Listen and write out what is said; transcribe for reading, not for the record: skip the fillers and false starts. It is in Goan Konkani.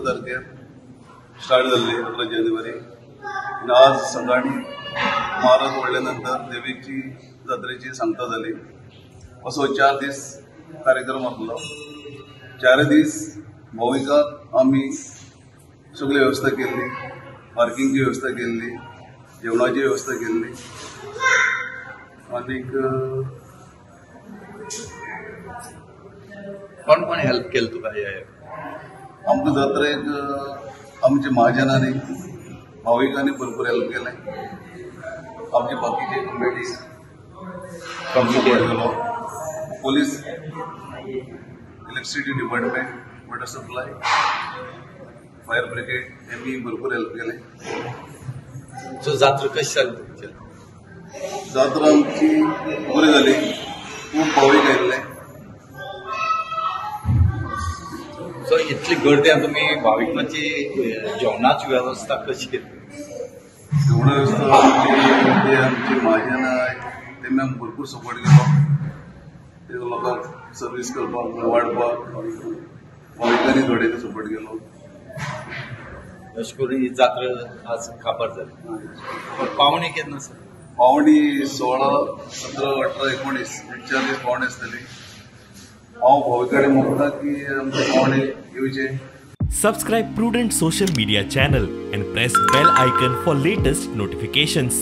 तारखेर स्टार्ट जाल्ली 11 जानेवारी आनी आज सकाळी मारत वडल्या नंतर देवीची जात्रेची सांगता जाली. असो 4 दीस कार्यक्रम आसलो. 4 दीस भाविकांक आमी सगळी वेवस्था केल्ली, पार्किंगची वेवस्था केल्ली, जेवणाची वेवस्था केल्ली आनीक कोण कोण हेल्प केलं तुका? आमकां जात्रेक आमचे महाजनांनी भाविकांनी भरपूर हेल्प केलें. आमचे बाकीचे कमिटी सपोर्ट केलो, police, electricity department, water supply, fire brigade हेमी भरपूर हेल्प केलें. सो जात्रा कशी जाली तुमची? जात्रा आमची बरी जाली, खूब भावीक आयिल्ले. सो इतली गर्दी तुमी भाविकांची जेवणाची वेवस्था कशी केली? जेवणा वेवस्था आमची आमची महाजनां तेमी आमकां भरपूर सपोर्ट केलो. ते लोकांक सर्वीस करपाक, वाडपाक भाविकांनी थोडे सपोर्ट केलो. अशें करून ही जात्रा आज काबार जाली. पण पावणी केन्ना आसा? पावणी 16, 17, 18, 19 4 दीस पावणी आसतली. हांव भाविकांनी मागता की आमचे पावणे येवचे. Subscribe Prudent Social Media channel and press bell icon for latest notifications.